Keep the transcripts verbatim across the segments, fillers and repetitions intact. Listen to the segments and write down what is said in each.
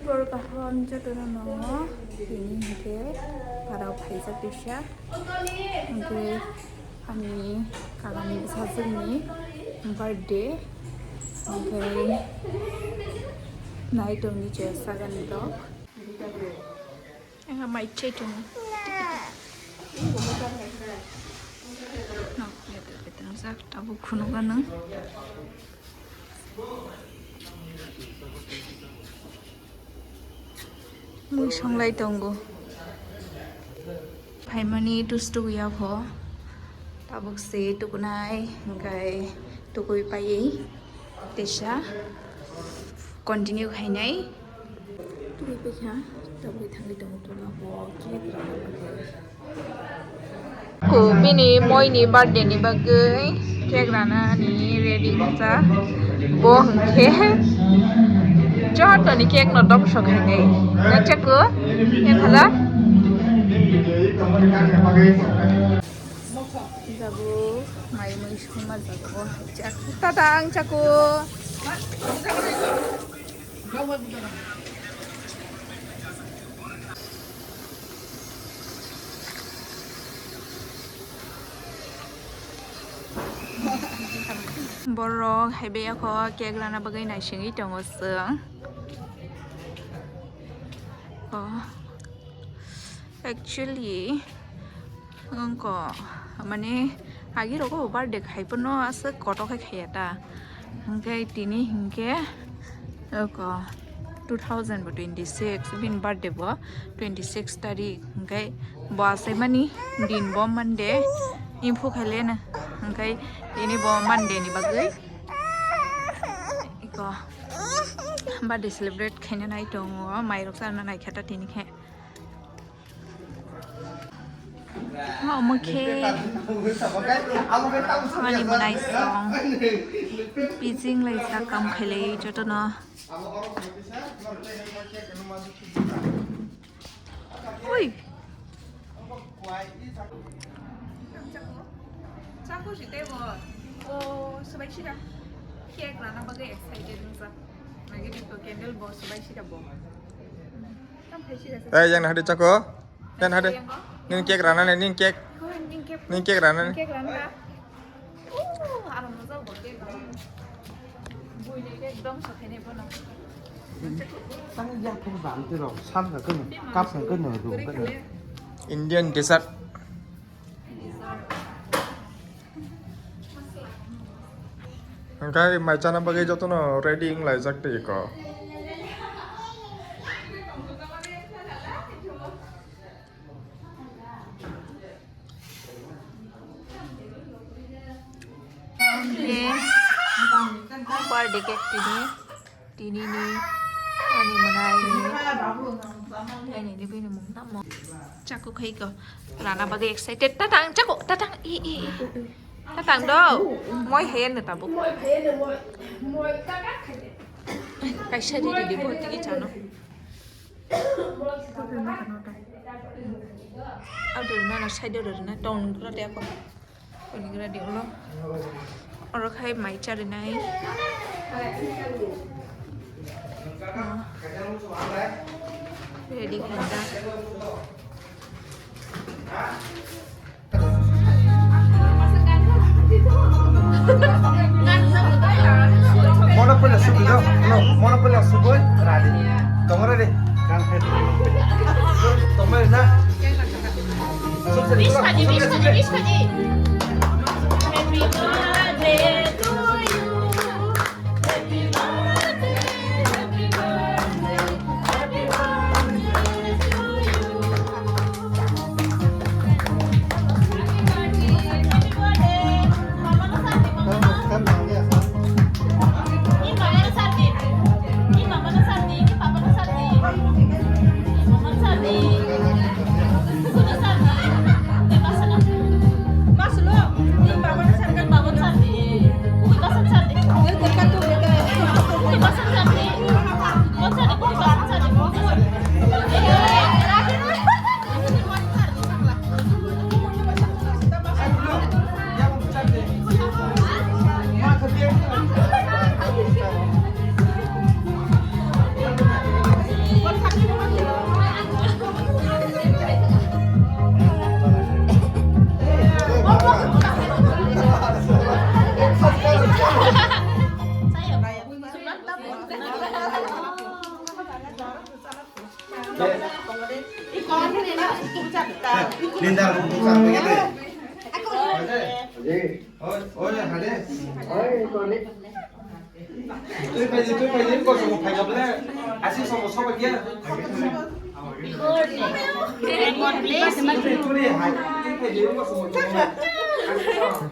Borok kaham jotono no tini hinkhe parao phaijak teisa. Hinkhe ani kagani bwsajwkni birthday. Hinkhe nai tongni je sagani rok. Ega mai chai tongo. Nok ya ta betrang sak tabuk khunu ganang. Mui songlai tongo. Phaimani tustu ya pho. Tabuk se tukunai, hinkhe tukui paiwi teisa continue khainai. Tukui paikha, tabuk thangwi tongo tola o cake rana bagwi. Ko bini moini birthday ni bagwi cake rana ni ready wngkha. Bo hwnkhe joto ni cake no dopso khainai. Na chako? Yang khala? Jago mai mui songma jago. Tata ang chako. Borok hai beyakho cake rana bagwi naisingwi tongo chwng. Oh. Actually, wngkha, mane, agi rogo birthday khai phano aswk kotor khe khaiya ta. Hwnkhe tini hinkhe, wngkha, two thousand bo twenty six, bini birthday bo twenty six tarik. Hwnkhe bo achaimani din bo Monday, info khailena. Hwnkhe tini bo Monday ni bagwi iko birthday celebrate khaina nai tongo, mairok charna nai khe ta tini khe. Omo khe ani mwnai song pijing laijak, kam khailai jotono. Ui. Chakhu si tei bo. O, swbai sida. Cake rana bagwi excited wngkha. Nagini to candle bo swbai sida bo. Tam khai sida. Eh, yang nahadi chako. Yang nahadi. Ning cake rana ne, ning cake. Ning cake rana ne. Ning cake rana. Indian dessert. Hwnkhe mai chana bagwi jotono ready wng laijak twi kho. Birthday cake tini. Tini ni ani mwnai ni ani ni bini mung tamo. Chakhu khai ko rana bagwi excited. Tatang chakhu, tatang, i, i, i. Tatang do. Moi hayan na tabuk. Kaisa di di di bo tigi chano. Auto na na side do na tong kura de ko. Konigra di ulo. Oro khai mai charinai. Ready khaijak. Mono pwila subui no, no, mono pwila subui, ready. Tongo ready. Tongo ready na. Wish khaji, wish khaji, wish khaji. Happy birthday to you. Happy birthday, happy birthday, happy birthday to you. Happy birthday, happy birthday. Mama no sandi, mama no. Ni mama no sandi. Ni mama no sandi, ni papa no sandi. Ni mama no sandi. Ni papa no sandi. Ni papa no sandi. Ni papa no sandi. Linda, buku sampai gitu. Oi, oi, hade. Tui pai, tui pai, tui kosong pai gable. Asi somo somo dia. Tui, tui, hai. Tui pai, tui kosong somo.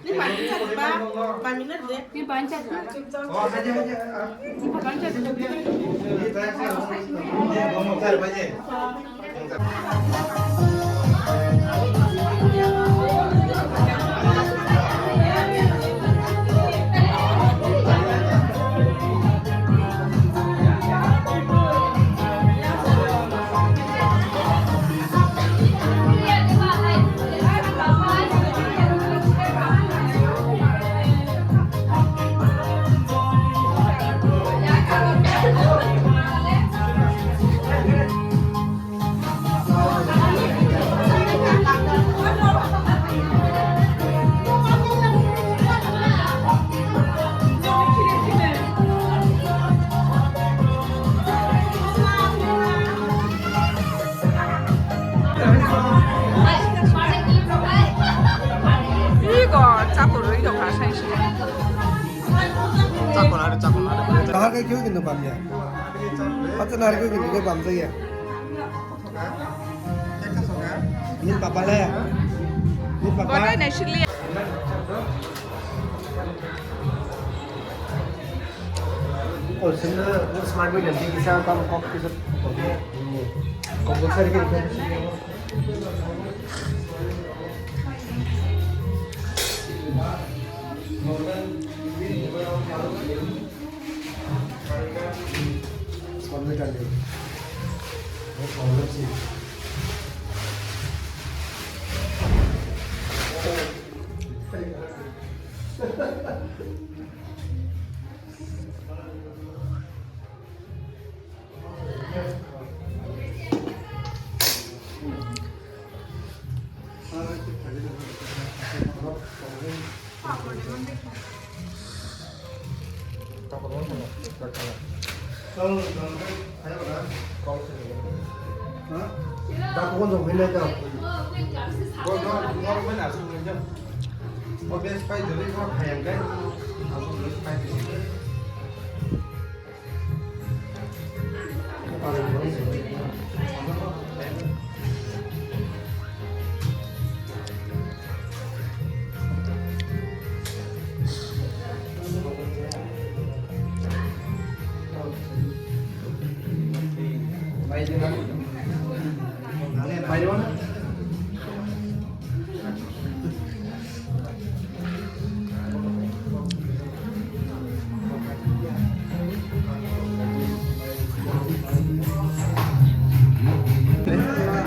Ni pai chat ba, pai minute de. Ni pai chat ba. Oh, haja, haja. Ni pai chat ba. Ni pai chat ba. Ni pai chat ba. Ih, kok cakur ri dok ha, sai se. Cakur hari, cakur hari. Bahar kai kyo kintu bam ya. Acha nari kyo kintu bam ya. Ni papa le. Ni papa. Kau naik sini. Oh, sini smart meter ni bisa kamu kok bisa. Kok bisa kiri.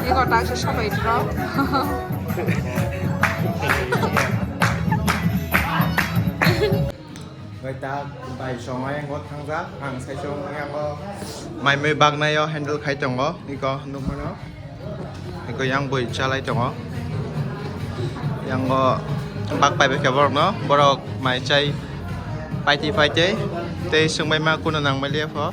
Iko tak se sabai rok. Bai ta bai songai ngo thangjak ang sai song yango mai mai bagnayo handle khai tongo iko nukmano. Eko yang bui chalai tongo. Yango bak pai bai khe borokno, borok mai chai paiti paiti tei swngbai ma kuno nang maliya pho.